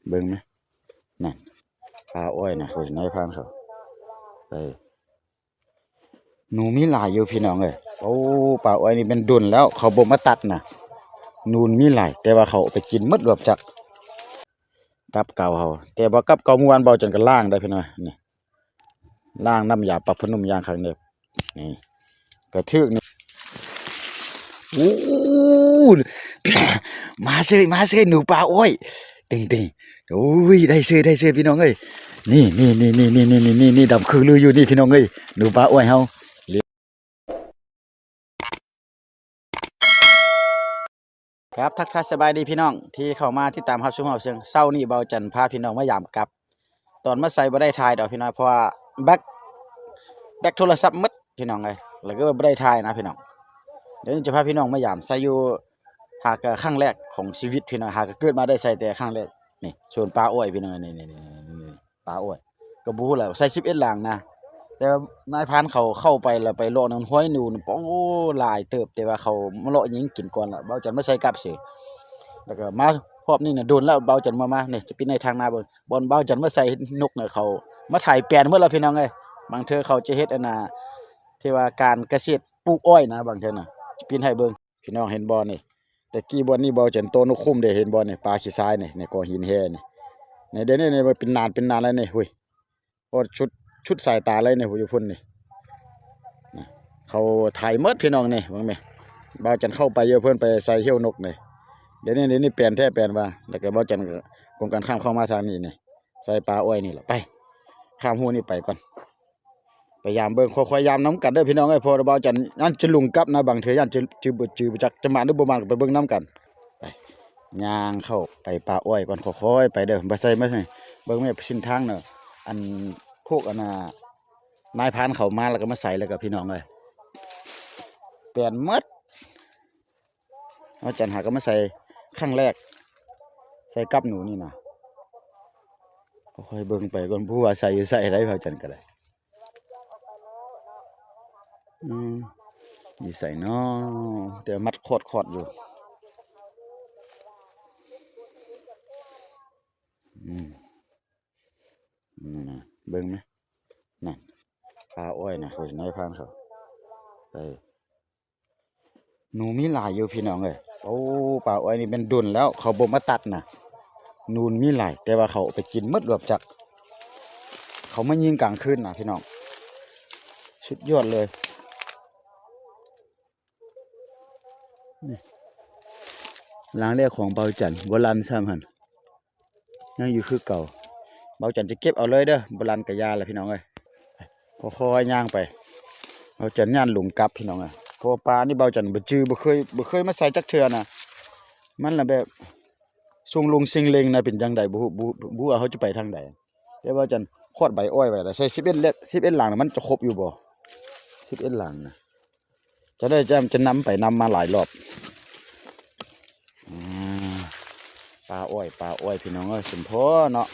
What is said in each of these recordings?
ເບິ່ງນະ ນັ້ນ ປາອ້ອຍນະ ໂອ້ຍ ນາຍພານເຂົາ ເອີ ໜູມີຫຼາຍຢູ່ພີ່ນ້ອງເອີຍ. ໂອ້ ປາອ້ອຍນີ້ແມ່ນດົນແລ້ວເຂົາບໍ່ມາຕັດນະ ໜູມີຫຼາຍ ແຕ່ວ່າເຂົາເອົາໄປກິນໝົດລວບຈັກ ກັບເກົ່າເຮົາ ແຕ່ວ່າກັບເກົ່າມື້ວານເບົາຈັນກໍລ້າງໄດ້ພີ່ນ້ອງ ນີ້ ລ້າງນ້ຳຢາປັບຜ້ານຸ່ມຢ່າງຄັກເດີ ນີ້ ກະຖືກນີ້ ໂອ້ ມາເຊີຍ ມາເຊີຍ ໜູປາອ້ອຍ ເຕັງໆ ໂອ້ຍ ໄດ້ເຊີຍ ໄດ້ເຊີຍ ພີ່ນ້ອງເອີຍ ນີ້ ນີ້ ດຳຄືລືຢູ່ນີ້ ພີ່ນ້ອງເອີຍ ໜູປາອ້ອຍເຮົາ. ຄັບ ທັກທາຍສະບາຍດີພີ່ນ້ອງທີ່ເຂົ້າມາຕິດຕາມຮັບຊົມຮັບເຊີງ. ເຊົ້ານີ້ເບົາຈັນພາພີ່ນ້ອງມາຢາມກັບ ຕອນມາໃສ່ບໍ່ໄດ້ຖ່າຍດອກພີ່ນ້ອງ ເພາະວ່າແບັກ ແບັກໂທລະສັບໝົດພີ່ນ້ອງເອີຍ ແລ້ວກໍບໍ່ໄດ້ຖ່າຍນະພີ່ນ້ອງ. ດຽວນີ້ຈະພາພີ່ນ້ອງມາຢາມໃສ່ຢູ່ ຫາກະຄັ້ງແລກຂອງຊີວິດພີ່ນ້ອງ ຫາກະເກີດມາໄດ້ໃສ່ແຕ່ຄັ້ງແລກ. ນີ້ ສວນປາອ້ອຍພີ່ນ້ອງ ນີ້ ນີ້ ນີ້ ນີ້ ປາອ້ອຍ ກໍບໍ່ຮູ້ແຫຼະ ໃສ່ສິບເອັດຫຼັງນະ ແຕ່ນາຍພານເຂົາເຂົ້າໄປແລ້ວໄປເລາະນຳຫ້ອຍໜູນີ້ ໂອ້ ຫຼາຍເຕີບ ແຕ່ວ່າເຂົາມາເລາະຍິງກິນກ່ອນລະ ເບົາຈັນມາໃສ່ກັບເສີ ແລ້ວກໍມາຮອບນີ້ນະ ດົນແລ້ວເບົາຈັນບໍ່ມາ. ນີ້ຈະປິດໃຫ້ທາງໜ້າເບິ່ງ ບ່ອນເບົາຈັນມາໃສ່ນົກນະ ເຂົາມາໄຖແປນໝົດແລ້ວພີ່ນ້ອງເອີຍ. ບາງເທື່ອເຂົາຈະເຮັດອັນນ່າ ທີ່ວ່າການກະເສດປູກອ້ອຍນະ ບາງເທື່ອນະ ຈະປິດໃຫ້ເບິ່ງ. ພີ່ນ້ອງເຫັນບໍ່ນີ້ ແຕ່ກີ້ບ່ອນນີ້ເບົາຈັນໂຕນົກຂຸມເດ້ ເຫັນບໍ່ນີ້ ປາຂີ້ຊາຍນີ້ ໃນກອງຫີນແຮ່ນີ້ ໃນດຽວນີ້ນີ້ເປັນນານເປັນນານແລ້ວນີ້ ຫຸ້ຍ ໂອ້ ຊຸດ ຊຸດສາຍຕາເລີຍນີ້ ຢູ່ພຸ້ນນີ້ ນະ ເຂົາໄຖໝົດພີ່ນ້ອງນີ້ ເບິ່ງແມະ ເບົາຈັນເຂົ້າໄປຢູ່ ເພິ່ນໄປໃສ່ຫ້ຽວນົກນີ້ ດຽວນີ້ ດຽວນີ້ແປນແທ້ແປນວ່າ ແລ້ວກໍເບົາຈັນກໍກົງກັນຂ້າມເຂົ້າມາທາງນີ້ນີ້ ໃສ່ປາອ້ອຍນີ້ລະ ໄປ ຂ້າມຮູນີ້ໄປກ່ອນ. ໄປຢາມເບິ່ງ ຄ່ອຍໆຢາມນຳກັນເດີພີ່ນ້ອງເອີຍ ເພາະວ່າເບົາຈັນຢ້ານຈະຫຼົງກັບນະ ບາງເທື່ອຢ້ານຈະຈື່ບໍ່ຈື່ບໍ່ຈັກ ຈະໝານຫຼືບໍ່ໝານກໍໄປເບິ່ງນຳກັນ. ໄປ ຍ່າງເຂົ້າໄປປ່າອ້ອຍກ່ອນ ຄ່ອຍໆໄປເດີ ບໍ່ໃສ່ມາໃສ່ ເບິ່ງແມ່ນເສັ້ນທາງເນາະ ອັນພວກອັນນ່າ ນາຍພານເຂົາມາແລ້ວກໍມາໃສ່ແລ້ວກໍ ພີ່ນ້ອງເອີຍ ແປນໝົດ. ເຮົາຈັນຫາກໍມາໃສ່ຄັ້ງແລກ ໃສ່ກັບໜູນີ້ນະ ຄ່ອຍເບິ່ງໄປກ່ອນ ບໍ່ຮູ້ວ່າໃສ່ຢູ່ໃສໃດ ເຮົາຈັນກໍໄດ້ ອືມ ຢູ່ໃສນໍ ແຕ່ມັດຄອດໆຢູ່ ອືມ ນັ້ນນະ ເບິ່ງນະ ນັ້ນ ປາອ້ອຍນະ ຂ້ອຍເຫັນນາຍພານເຂົາ ເອີ ໜູມີຫຼາຍຢູ່ພີ່ນ້ອງເອີຍ. ໂອ້ ປາອ້ອຍນີ້ແມ່ນດົນແລ້ວເຂົາບໍ່ມາຕັດນະ ໜູມີຫຼາຍ ແຕ່ວ່າເຂົາເອົາໄປກິນໝົດລວບຈັກ ເຂົາມາຍິງກາງຄືນນະພີ່ນ້ອງ ສຸດຍອດເລີຍ. ນີ້ ຫຼັງແລກຂອງເບົາຈັນ ບໍ່ລັ່ນຊ້ຳຫັ້ນ ຍັງຢູ່ຄືເກົ່າ. ເບົາຈັນຈະເກັບເອົາເລີຍເດີ ບໍ່ລັ່ນກະຢ່າລະພີ່ນ້ອງເອີຍ. ຄ່ອຍໆຍ່າງໄປ ເບົາຈັນຢ້ານຫຼົງກັບພີ່ນ້ອງເອີຍ ເພາະວ່າປ່ານີ້ເບົາຈັນບໍ່ຈື່ ບໍ່ເຄີຍ ບໍ່ເຄີຍມາໃສ່ຈັກເທື່ອນະ. ມັນລະແບບຊົງລົງເຊັງເລັງນະ ເປັນຈັ່ງໃດບໍ່ຮູ້ ບໍ່ ບໍ່ຮູ້ວ່າເຮົາຈະໄປທາງໃດ. ແຕ່ວ່າຈັນຂອດໃບອ້ອຍໄວ້ລະ ໃສ່ສິບເອັດເລັບ ສິບເອັດຫຼັງນະ ມັນຈະຄົບຢູ່ບໍ່ ສິບເອັດຫຼັງນະ. ຈະໄດ້ ຈະ ຈະນຳໄປນຳມາຫຼາຍລອບ. ອາ ປ່າອ້ອຍ ປ່າອ້ອຍ ພີ່ນ້ອງເອີຍ ສົມພໍເນາະ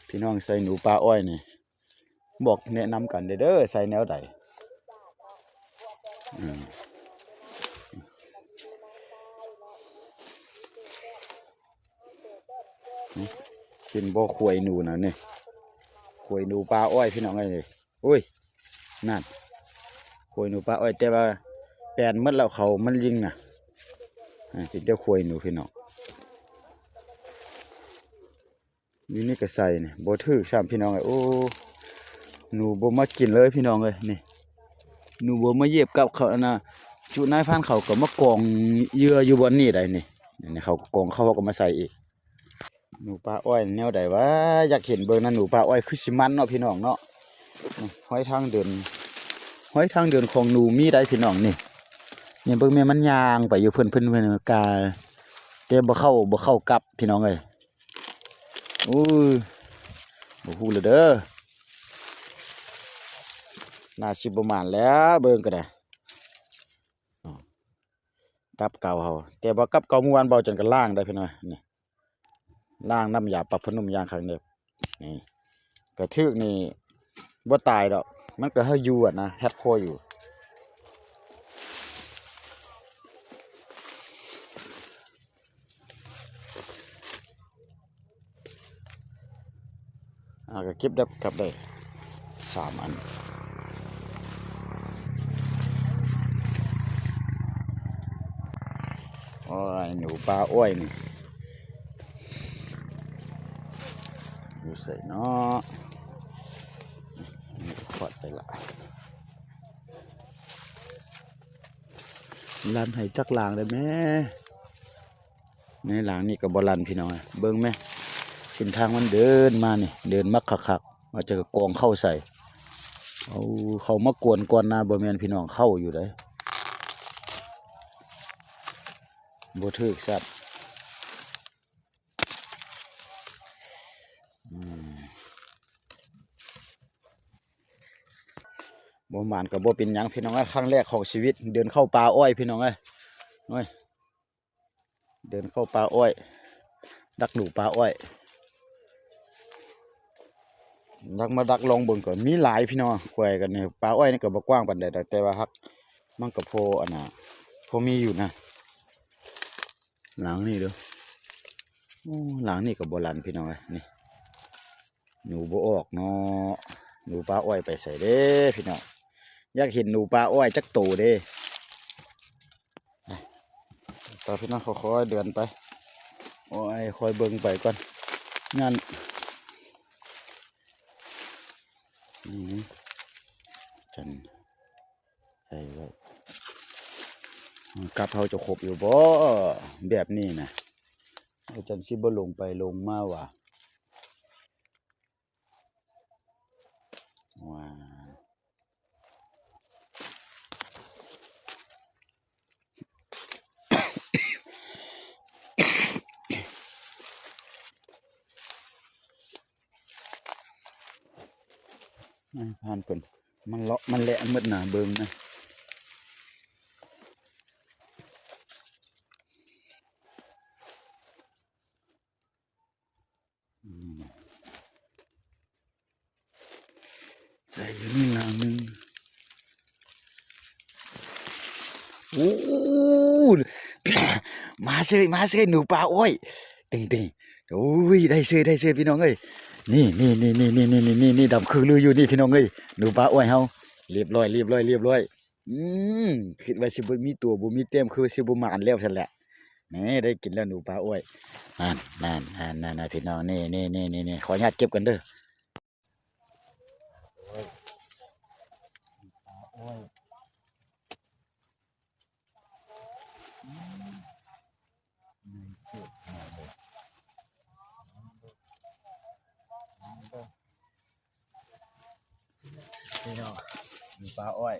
ພີ່ນ້ອງໃສ່ໜູປ່າອ້ອຍນີ້ ບອກແນະນຳກັນເດີ ໃສ່ແນວໃດ. ອືມ ເຫັນບໍ່ ຄວາຍໜູນະນີ້ ຄວາຍໜູປ່າອ້ອຍ ພີ່ນ້ອງເອີຍ. ໂອ້ຍ ນັ້ນ ຄວາຍໜູປ່າອ້ອຍ ແຕ່ວ່າແປນໝົດແລ້ວ ເຂົາມັນຍິງນະ. ອາ ເປັນແຕ່ຄວາຍໜູພີ່ນ້ອງ ຢູ່ນີ້ກໍໃສ່ນີ້ ບໍ່ຖືກຊ້ຳພີ່ນ້ອງເອີຍ. ໂອ້ ໜູບໍ່ມາກິນເລີຍພີ່ນ້ອງເອີຍ ນີ້ ໜູບໍ່ມາຢຽບກັບເຂົາ ອັນນ່າ ຈຸນາຍພານເຂົາກໍມາກອງເຫຍື່ອຢູ່ບ່ອນນີ້ໄດ໋ນີ້. ນີ້ເຂົາກໍກອງເຂົ້າ ເຂົາກໍມາໃສ່ອີກ. ໜູປ່າອ້ອຍແນວໃດຫວາ ຢາກເຫັນເບິ່ງນະ ໜູປ່າອ້ອຍຄືຊິມັນເນາະ ພີ່ນ້ອງເນາະ. ຫອຍທາງເດີນ ຫອຍທາງເດີນຂອງໜູມີໄດ໋ພີ່ນ້ອງນີ້. ນີ້ເບິ່ງແມ່ ມັນຍ່າງໄປຢູ່ ເພິ່ນ ເພິ່ນ ເພິ່ນກາ ແຕ່ບໍ່ເຂົ້າ ບໍ່ເຂົ້າກັບພີ່ນ້ອງເອີຍ. ໂອ້ຍ ບໍ່ຮູ້ລະເດີ ໜ້າຊິບໍ່ໝານແລ້ວ ເບິ່ງກໍໄດ້. ກັບເກົ່າເຮົາ ແຕ່ວ່າກັບເກົ່າມື້ວານເບົາຈັນກໍລ້າງໄດ້ພີ່ນ້ອງ ນີ້ ລ້າງນ້ຳຢາປັບຜ້ານຸ່ມຢ່າງຄັກເດີ. ນີ້ ກະຖືກນີ້ບໍ່ຕາຍດອກ ມັນກໍໃຫ້ຢູ່ຫັ້ນນະ ແຮັດພໍຢູ່. ນີ້ ເຮົາກໍເກັບໄດ້ ກັບໄດ້ສາມອັນ. ໂອ້ຍ ໜູປ່າອ້ອຍນີ້ ຢູ່ໃສເນາະ? ນີ້ຂອດໄປລະ. ລັນໃຫ້ຈັກຫຼາງໄດ້ແມ້. ໃນຫຼັງນີ້ກໍບໍ່ລັນພີ່ນ້ອງເອີຍ ເບິ່ງແມ້ ເສັ້ນທາງມັນເດີນມານີ້ ເດີນມັກຄັກໆ ວ່າຈະກອງເຂົ້າໃສ່. ເອົາເຂົ້າມາກວນກ່ອນນະ ບໍ່ແມ່ນພີ່ນ້ອງ ເຂົ້າຢູ່ໃດ ບໍ່ຖືກຊ້ຳ. ອືມ ບໍ່ໝານກໍບໍ່ເປັນຫຍັງພີ່ນ້ອງເອີຍ ຄັ້ງແລກຂອງຊີວິດ ເດີນເຂົ້າປ່າອ້ອຍພີ່ນ້ອງເອີຍ. ໂອ້ຍ ເດີນເຂົ້າປ່າອ້ອຍ ດັກໜູປ່າອ້ອຍ ດັກ ມາດັກລອງເບິ່ງ ກໍມີຫຼາຍພີ່ນ້ອງ. ກວຍກັນນີ້ ປ່າອ້ອຍນີ້ກໍບໍ່ກວ້າງປານໃດດອກ ແຕ່ວ່າຮັກມັນກໍພໍອັນນ່າ ພໍມີຢູ່ນະ. ຫຼັງນີ້ເດີ້ ໂອ້ ຫຼັງນີ້ກໍບໍ່ລັນພີ່ນ້ອງເອີຍ ນີ້ ໜູບໍ່ອອກເນາະ. ໜູປ່າອ້ອຍໄປໃສເດ້ພີ່ນ້ອງ? ຢາກເຫັນໜູປ່າອ້ອຍຈັກໂຕເດ້. ໄປ ຕໍ່ພີ່ນ້ອງ ຄ່ອຍໆເດີນໄປ. ໂອ້ຍ ຄ່ອຍເບິ່ງໄປກ່ອນ ນັ້ນ ອືມ ຈັ່ງ ໃສ່ໄວ້ ກັບເຮົາຈະຄົບຢູ່ບໍ່ ແບບນີ້ນະ? ເຮົາຈັ່ງຊິບໍ່ລົງໄປລົງມາຫວາ ວ້າ ໃຫ້ຜ່ານເພິ່ນ ມັນເລາະມັນແລະໝົດນະ ເບິ່ງນະ. ອືມ ໃສ່ຢູ່ນີ້ນະໜຶ່ງ. ໂອ້ ມາເຊີຍ ມາເຊີຍ ໜູປ່າອ້ອຍ ຕິງໆ. ໂອ້ຍ ໄດ້ເຊີຍ ໄດ້ເຊີຍ ພີ່ນ້ອງເອີຍ. ນີ້ ນີ້ ດຳຄືລືຢູ່ນີ້ ພີ່ນ້ອງເອີຍ ໜູປ່າອ້ອຍເຮົາ. ລຽບຮ້ອຍ ລຽບຮ້ອຍ ລຽບຮ້ອຍ. ອືມ ຄິດວ່າຊິບໍ່ມີຕົວ ບໍ່ມີແຕ້ມ ຄືວ່າຊິບໍ່ໝານແລ້ວຊັ້ນແຫຼະ. ນີ້ ໄດ້ກິນແລ້ວໜູປ່າອ້ອຍ. ນັ້ນ ນັ້ນ ນັ້ນ ນັ້ນ ພີ່ນ້ອງ ນີ້ ນີ້ ນີ້ ນີ້ ຂໍອະນຸຍາດເກັບກ່ອນເດີ້. ໂອ້ຍ ປາອ້ອຍ ອືມ ໃຫຍ່ໂພດ ພີ່ນ້ອງ ມີປາອ້ອຍ.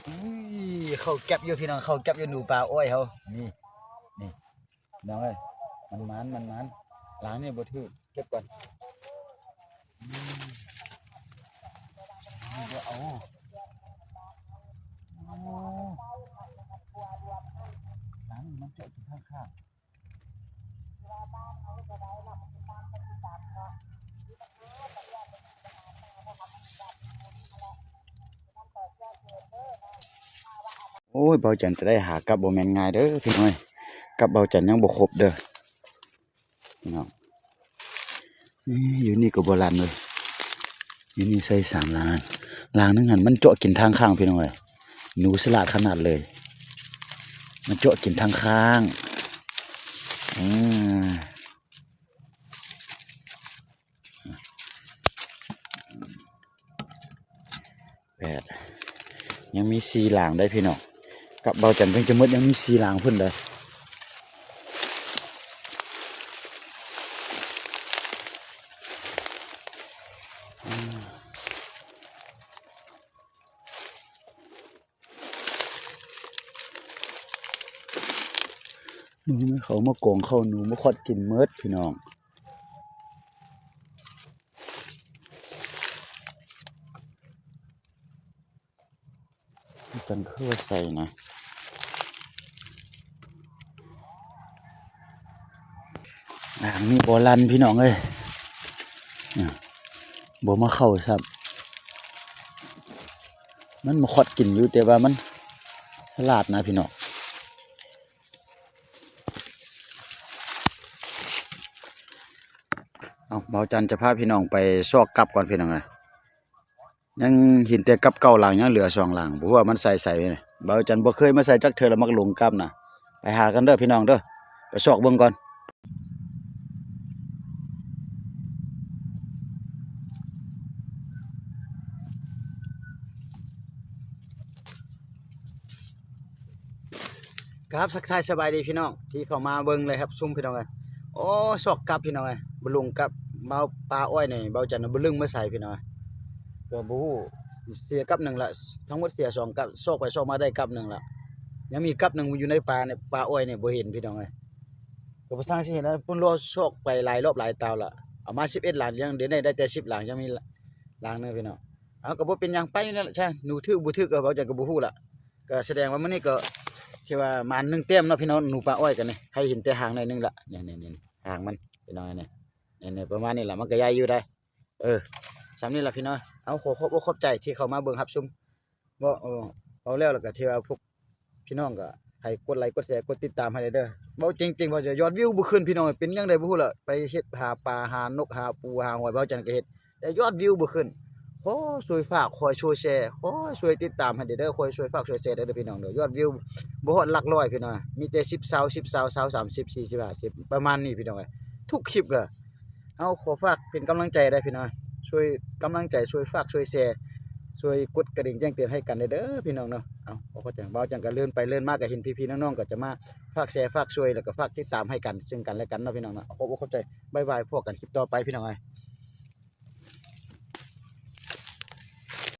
ອຸ້ຍ ເຂົ້າແກັບຢູ່ພີ່ນ້ອງ ເຂົ້າແກັບຢູ່ໜູປ່າອ້ອຍເຮົາ ນີ້ ນີ້ ນ້ອງເອີຍ ມັນໝານ ມັນໝານ ຫຼັງນີ້ບໍ່ຖືກ ເກັບກ່ອນ ອືມ ນີ້ບໍ່ເອົາ ໂອ້ ຫຼັງນີ້ມັນເຈາະຢູ່ຂ້າງໆ. ໂອ້ຍ ເບົາຈັນຈະໄດ້ຫາກັບບໍ່ແມ່ນງ່າຍເດີ້ພີ່ນ້ອງເອີຍ ກັບເບົາຈັນຍັງບໍ່ຄົບເດີ້ພີ່ນ້ອງ. ນີ້ ຢູ່ນີ້ກໍບໍ່ລັນເລີຍ ຢູ່ນີ້ໃສ່ສາມລາງ ລາງໜຶ່ງຫັ້ນມັນເຈາະກິນທາງຂ້າງພີ່ນ້ອງເອີຍ ໜູສະຫຼາດຂະໜາດເລີຍ ມັນເຈາະກິນທາງຂ້າງ ອືມ. ແປດ ຍັງມີສີ່ລາງໄດ໋ພີ່ນ້ອງ ກັບເບົາຈັນເພິ່ນຈະໝົດ ຍັງມີສີ່ລາງພຸ້ນເດີ ອືມ. ໜູມັນເຂົ້າມາກອງເຂົ້າ ໜູມາຄອດກິນໝົດພີ່ນ້ອງ ມັນຄືວ່າໃສ່ນະ. ອ່າງນີ້ບໍ່ລັ່ນພີ່ນ້ອງເອີຍ ອາ ບໍ່ມາເຂົ້າຊ້ຳ. ມັນມາຂອດກິນຢູ່ ແຕ່ວ່າມັນສະຫຼາດນະພີ່ນ້ອງ. ເອົາ ບ່າວຈັນຈະພາພີ່ນ້ອງໄປຊອກກັບກ່ອນພີ່ນ້ອງເອີຍ. ຍັງເຫັນແຕ່ກັບເກົ່າຫຼັງ ຍັງເຫຼືອສອງຫຼັງ ບໍ່ຮູ້ວ່າມັນໃສ່ໃສ. ບ່າວຈັນບໍ່ເຄີຍມາໃສ່ຈັກເທື່ອ ລະມັກຫຼົງກັບນະ. ໄປຫາກັນເດີພີ່ນ້ອງເດີ ໄປຊອກເບິ່ງກ່ອນ. ກາບທັກທາຍສະບາຍດີພີ່ນ້ອງ ທີ່ເຂົ້າມາເບິ່ງ ແລະ ຮັບຊົມພີ່ນ້ອງເອີຍ. ໂອ້ ຊອກກັບພີ່ນ້ອງເອີຍ ບໍ່ຫຼົງກັບ. ເບົາປາອ້ອຍນີ້ ເບົາຈັນບໍ່ລຶ້ງມາໃສ່ພີ່ນ້ອງເອີຍ ກໍບໍ່ຮູ້ ເສຍກັບໜຶ່ງລະ ທັງໝົດເສຍສອງກັບ ຊອກໄປຊອກມາໄດ້ກັບໜຶ່ງລະ ຍັງມີກັບໜຶ່ງຢູ່ໃນປ່ານີ້ ປ່າອ້ອຍນີ້ບໍ່ເຫັນພີ່ນ້ອງເອີຍ. ກໍບໍ່ຊ່າງຊິເຫັນນະ ເພິ່ນລໍຊອກໄປຫຼາຍລອບຫຼາຍຕາວລະ ເອົາມາສິບເອັດຫຼັງ ຍັງໄດ້ ໄດ້ແຕ່ສິບຫຼັງ ຍັງມີຫຼັງໜຶ່ງພີ່ນ້ອງ. ເອົາ ກໍບໍ່ເປັນຫຍັງ ໄປນັ້ນລະ ຫາໜູຖືກບໍ່ຖືກ ເອີ ເບົາຈັນກໍບໍ່ຮູ້ລະ. ກໍສະແດງວ່າມື້ນີ້ກໍຖືວ່າໝານໜຶ່ງແຕ້ມເນາະພີ່ນ້ອງ. ໜູປ່າອ້ອຍກັນນີ້ ໃຫ້ເຫັນແຕ່ຫາງໜ້ອຍໜຶ່ງລະ ນີ້ໆໆ ຫາງມັນພີ່ນ້ອງ ນີ້ໆ ປະມານນີ້ລະ ມັນກໍໃຫຍ່ຢູ່ໄດ໋. ເອີ ສ່ຳນີ້ລະພີ່ນ້ອງ. ເອົາ ຂໍຂອບອົກຂອບໃຈທີ່ເຂົ້າມາເບິ່ງຮັບຊົມ. ເວົ້າ ເວົ້າແລ້ວລະກະຖືວ່າພວກພີ່ນ້ອງກະໃຫ້ກົດໄລກົດແຊກົດຕິດຕາມໃຫ້ແດ່ເດີ. ເວົ້າຈິງໆ ວ່າຍອດວິວບໍ່ຂຶ້ນພີ່ນ້ອງ ເປັນຫຍັງໃດບໍ່ຮູ້ລະ. ໄປເຮັດຫາປາຫານົກຫາປູຫາຫອຍ ເວົ້າຈັ່ງໃດກະເຮັດ ແຕ່ຍອດວິວບໍ່ຂຶ້ນ. ຂໍຊ່ວຍຝາກ ຂໍຊ່ວຍແຊ ຂໍຊ່ວຍຕິດຕາມໃຫ້ແດ່ເດີ ຂໍຊ່ວຍຝາກຊ່ວຍແຊແດ່ເດີພີ່ນ້ອງເດີ. ຍອດວິວບໍ່ຮອດຫຼັກຮ້ອຍພີ່ນ້ອງ ມີແຕ່ສິບ ຊາວ ສິບ ຊາວ ຊາວ ສາມສິບ ສີ່ສິບ ຫ້າສິບ ປະມານນີ້ພີ່ນ້ອງເອີຍ. ທຸກຄລິບກະ ເຮົາຂໍຝາກເປັນກຳລັງໃຈໄດ້ພີ່ນ້ອງ ຊ່ວຍກຳລັງໃຈ ຊ່ວຍຝາກ ຊ່ວຍແຊ ຊ່ວຍກົດກະດິ່ງແຈ້ງເຕືອນໃຫ້ກັນແດ່ເດີພີ່ນ້ອງເນາະ. ເອົາ ຂໍຂອບໃຈ. ເວົ້າຈັ່ງກະເລີນໄປເລີນມາກະເຫັນພີ່ໆນ້ອງໆກະຈະມາຝາກແຊຝາກຊ່ວຍ ແລ້ວກະຝາກຕິດຕາມໃຫ້ກັນ ເຊິ່ງກັນແລະກັນເນາະພີ່ນ້ອງເນາະ. ຂໍຂອບອົກຂອບໃຈ ບາຍບາຍ ພົບກັນຄລິບຕໍ່ໄປພີ່ນ້ອງເອີຍ.